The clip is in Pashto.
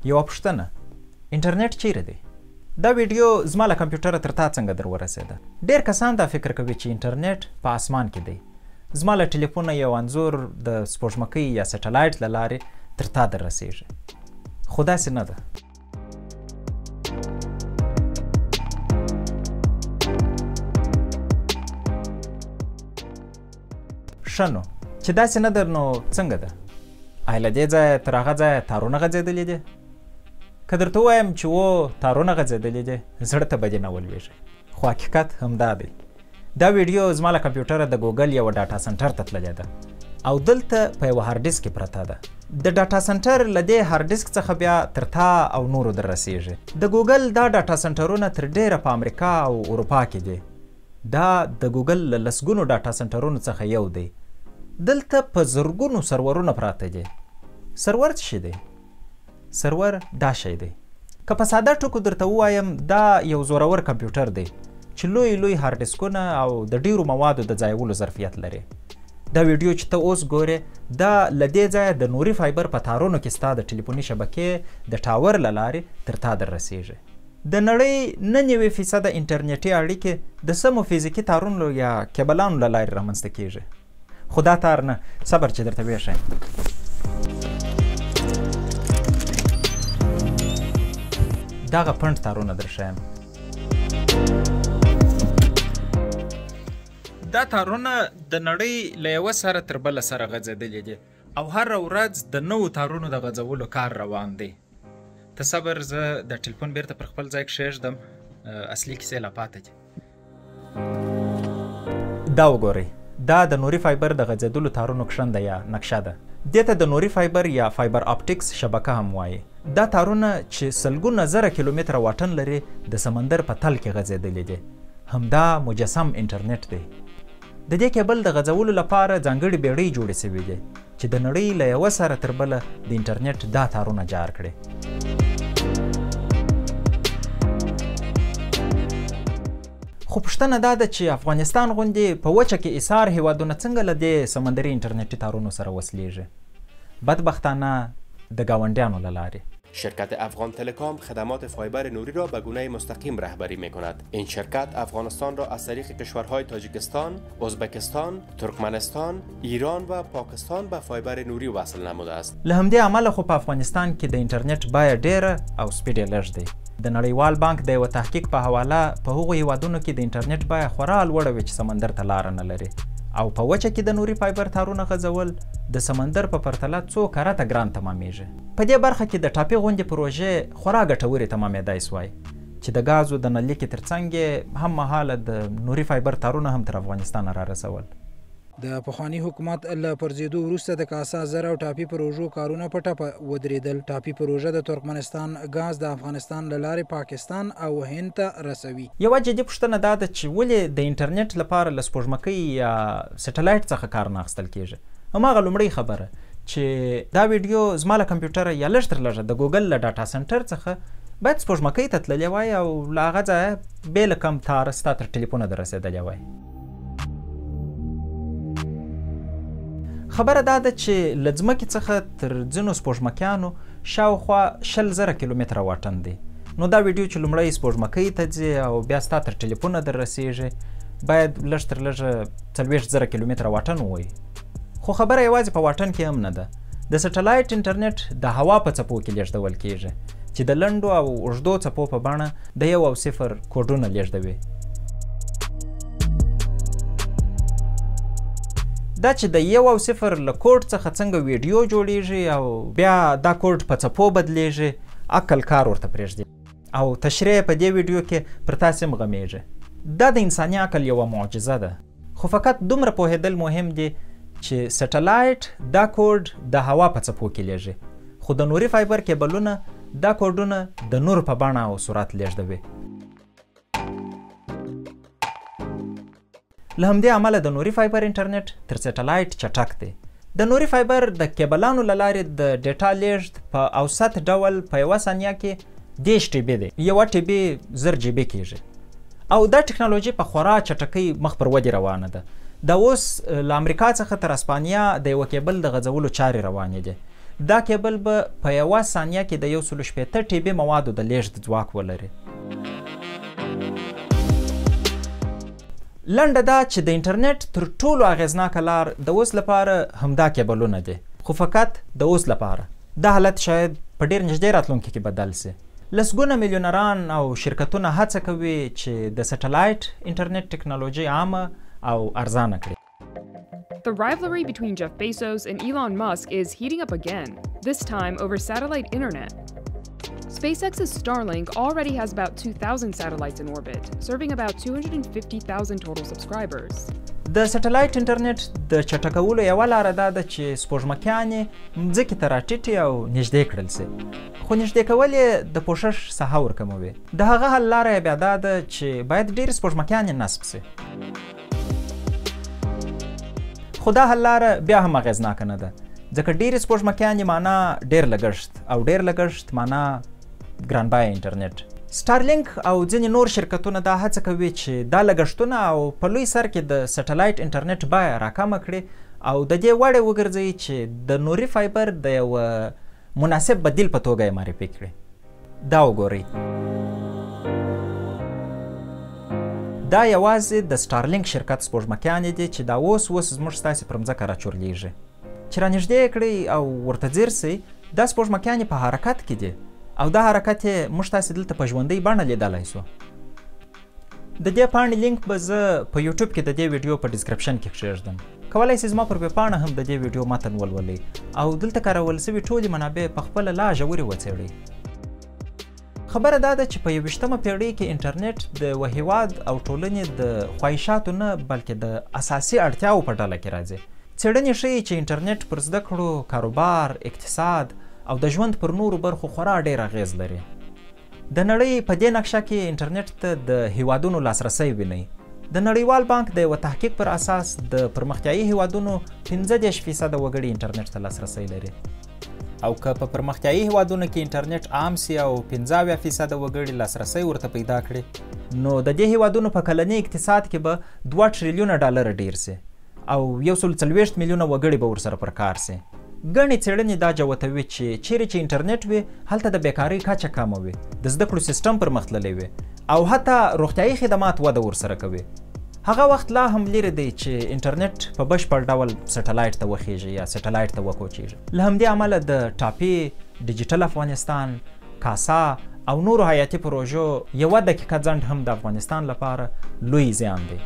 یوه پوښتنه، انټرنیټ چیرې دی؟ دا ویډیو زما له کمپیوټره تر تا څنګه در ورسېده؟ ډېر کسان دا فکر کوي چې انټرنیټ په اسمان کې دی. زما له ټلیفونه یو انځور د سپوږمکۍ یا سټلایټ له لارې تر تا در رسېږي، خو داسې نه ده. ښه نو چې داسې نه ده نو څنګه ده؟ آیا له دې ځایه تر هغه ځایه تارونه غځېدلي دي؟ که درته ووایم چې و تارونه غځېدلي دي، زړه ته به دې نه ولوېږي، خو حقیقت همدا دی. دا ویډیو زما له کمپیوټره د ګوګل یوه data center ته تللې ده او دلته په یوه هارډ ډیسک کې پرته ده. د data center له دې هارډ ډیسک څخه بیا تر تا او نورو در رسېږي. د ګوګل دا ډاټا سنټرونه تر ډېره په امریکا او اروپا کې دي. دا د ګوګل له لسګونو ډاټا سنټرونو څخه یو دی. دلته په زرګونو سرورونه پراته دي. سرور څه شی دی؟ سرور دا شی دی. که په ساده ټکو درته ووایم، دا یو زورور کمپیوټر دی چې لوی لوی هارډ ډیسکونه او د ډیرو موادو د ځایولو ظرفیت لري. دا ویډیو چې ته اوس ګورې، دا له دې ځایه د نوري فایبر په تارونو کې ستا د ټلیفوني شبکې د ټاور له لارې تر تا در رسېږي. د نړۍ 99% انټرنیټي اړیکې د سمو فزیکي تارونو یا کیبلانو له لارې رامنځته کیږي. خو دا تار نه، صبر چې درته وښیم. دغه پنډ تارونه در ښیم. دا تارونه د نړۍ له یوه سره تر بله سره غځېدلي دي او هره ورځ د نوو تارونو د غځولو کار روان دی. ته صبر، زه د ټلیفون بیرته پر خپل ځای کښېږدم، اصلي کیسې لا پاتې دي. دا وګورئ، دا د نوري فایبر د غځېدلو تارونو کښنده یا نقشه ده. دې ته د نوري فایبر یا fiber optics شبکه هم وایي. دا تارونه چې سلګونه زره کیلومتره واټن لري، د سمندر په تل کې غځېدلي دي. همدا مجسم انټرنیټ دی. د دې کیبل د غځولو لپاره ځانګړې بیړۍ جوړې شوې دي چې د نړۍ له یوه سره تر بله د انټرنیټ دا تارونه جار کړي. خو پوښتنه دا ده چې افغانستان غوندې په وچه کې ایثار هیوادونه څنګه له دې سمندري انټرنیټي تارونو سره وصلیږي؟ بدبختانه د ګاونډیانو له لارې. شرکت افغان تلکام خدمات فایبر نوری را به گونه مستقیم رهبری می کند. این شرکت افغانستان را از طریق کشورهای تاجیکستان، ازبکستان، ترکمنستان، ایران و پاکستان به فایبر نوری وصل نموده است. له همدې امله خو په افغانستان کې د انټرنیټ بیه ډیره او speed یې لږ دی. د نړیوال بانک د یوه تحقیق په حواله په هغو هیوادونو کې د انټرنیټ بیه خورا لوړه وي چې سمندر ته لاره نه لري، او په وچه کې د نوري فایبر تارونه غځول د سمندر په پرتله څو کرته ګران تمامیږي. په دې برخه کې د ټاپي غوندې پروژې خورا ګټورې تمامېدای سوای چې د ګازو د نللیکې ترڅنګ یې هم مهاله د نوري فایبر تارونه هم تر افغانستانه را رسول. د پخواني حکومت له پرځېدو وروسته د کاسا زر او ټاپي پروژو کارونه په ټپه ودرېدل. ټاپي پروژه د ترکمنستان ګاز د افغانستان له لارې پاکستان او هند ته رسوي. یوه جدي پوښتنه دا ده چې ولې د انټرنیټ لپاره له سپوږمکۍ یا سټلایټ څخه کار نه اخیستل کیږي؟ هماغه لومړۍ خبره چې دا ویډیو زما له کمپیوټره یا لږ تر لږه د ګوګل له data center څخه باید سپوږمکۍ ته تللې وای او له هغه ځایه بې له کم تاره ستا تر ټلیفونه در رسېدلې وای. خبره دا ده چې له ځمکې څخه تر ځینو سپوږمکیانو شاوخوا 20,000 کیلومتره واټن دی. نو دا ویډیو چې لومړی سپوږمکۍ ته ځي او بیا ستا تر ټلیفونه در رسېږي، باید لږ تر لږه 40,000 کیلومتره واټن ووایي. خو خبره یوازې په واټن کې هم نه ده. د سټلایټ انټرنیټ د هوا په څپو کې لیږدول کیږي چې د لنډو او اوږدو څپو په بڼه د 1 او 0 کوډونه لیږدوي. دا چې د 1 او 0 له کوډ څخه څنګه ویډیو جوړیږي او بیا دا کوډ په څپو بدلیږي، عقل کار ورته پرېږدي او تشریح په دې ویډیو کې پر تاسې هم غمیږي. دا د انساني عقل یوه معجزه ده. خو فقط دومره پوهېدل مهم دي چې سټلایټ دا کوډ د هوا په څپو کې لیږي، خو د نوري فایبر کیبلونه دا کوډونه د نور په بڼه او سرعت لیږدوي. له همدې امله د نوري فایبر انټرنیټ تر سټلایټ چټک دی. د نوري فایبر د کیبلانو له لارې د data لیږد په اوسط ډول په یوه ثانیه کې 30 TB دی. یوه TB 1000 GB کیږي او دا ټکنالوژي په خورا چټکۍ مخ پر ودې روانه ده. دا اوس له امریکا څخه تر اسپانیا د یوه کیبل د غځولو چارې روانې دي. دا کیبل به په یوه ثانیه کې د 160 TB موادو د لیږد ځواک ولري. لنډه دا چې د انټرنیټ تر ټولو اغېزناکه لار د اوس لپاره همدا کیبلونه دي، خو فقط د اوس لپاره. دا حالت شاید په ډېر نږدې راتلونکي کې بدل شي. لسګونه میلیونران او شرکتونه هڅه کوي چې د سټلایټ انټرنیټ ټکنالوژي عامه او ارزانه کړي. The rivalry between Jeff Bezos and Elon Musk is heating up again, this time over satellite internet. SpaceX's Starlink already has about 2,000 satellites in orbit, serving about 250,000 total subscribers. د سټلایټ انټرنیټ د چټکولو یوه لاره دا ده چې سپوږمکیانې مځکې ته راټیټې او نږدې کړل شي، خو نږدې کول یې د پوښښ ساحه ورکموي. د هغه حل لاره یې بیا دا ده چې باید ډېرې سپوږمکیانې نصب شي، خو دا حل لاره بیا هم اغېزناکه نه ده، ځکه ډېرې سپوږمکیانې معنا ډېر لګښت او ډېر لګښت معنا ګران بیه انټرنیټ. سټارلینک او ځینې نور شرکتونه دا هڅه کوي چې دا لګښتونه او په لوی سر کې د سټلایټ انټرنیټ بیه راکمه کړي او د دې وړ یې وګرځوي چې د نوري فایبر د یوه مناسب بدیل په توګه یې معرفي کړي. دا وګورئ، دا یوازې د سټارلینک شرکت سپوږمکیانې دي چې دا اوس اوس زموږ ستاسې پر مځکه راچورلېږي. چې رانږدې یې کړئ او ورته ځیر شئ، دا سپوږمکیانې په حرکت کې دي او دا حرکت یې موږ تاسې دلته په ژوندۍ بڼه لیدلی شو. د دې پاڼې لینک به زه په یوټیوب کې د دې ویډیو په description کې کښېږدم. کولی شئ زما پر ویبپاڼه هم د دې ویډیو متن ولولئ او دلته کارول شوي ټولې منابع په خپله لا ژورې وڅېړئ. خبره دا ده چې په 21مه پیړۍ کې انټرنیټ د یوه هیواد او ټولنې د خواهشاتو نه بلکې د اساسي اړتیاوو په ډله کې راځي. څېړنې ښیي چې انټرنیټ پر زده کړو، کاروبار، اقتصاد او د ژوند پر نورو برخو خورا ډېر اغېز لري. د نړۍ په دې نقشه کې انټرنیټ ته د هیوادونو لاسرسی وینئ. د نړیوال بانک د یوه تحقیق پر اساس د پرمختیایي هیوادونو 35% وګړي انټرنیټ ته لاسرسی لري، او که په پرمختیایي هیوادونو کې انټرنیټ عام سي او 75% وګړي لاسرسی ورته پیدا کړي، نو د دې هیوادونو په کلني اقتصاد کې به 2 ټریلیونه ډالر ډېر سي او 140 میلیونه وګړي به ورسره پر کار سي. ګڼې څېړنې دا جوتوي چې چیرې چې انټرنیټ وي هلته د بیکارۍ کچه کمه وي، د زده کړو سیستم پرمختللی وي او حتی روغتیایي خدمات وده ورسره کوي. هغه وخت لا هم لیرې دی چې انټرنیټ په بشپړ ډول سټلایټ ته وخیږي یا سټلایټ ته وکوچیږي. له همدې امله د ټاپي، ډیجیټل افغانستان، کاسا او نورو حیاتي پروژو یوه دقیقه ځنډ هم د افغانستان لپاره لوی زیان دی.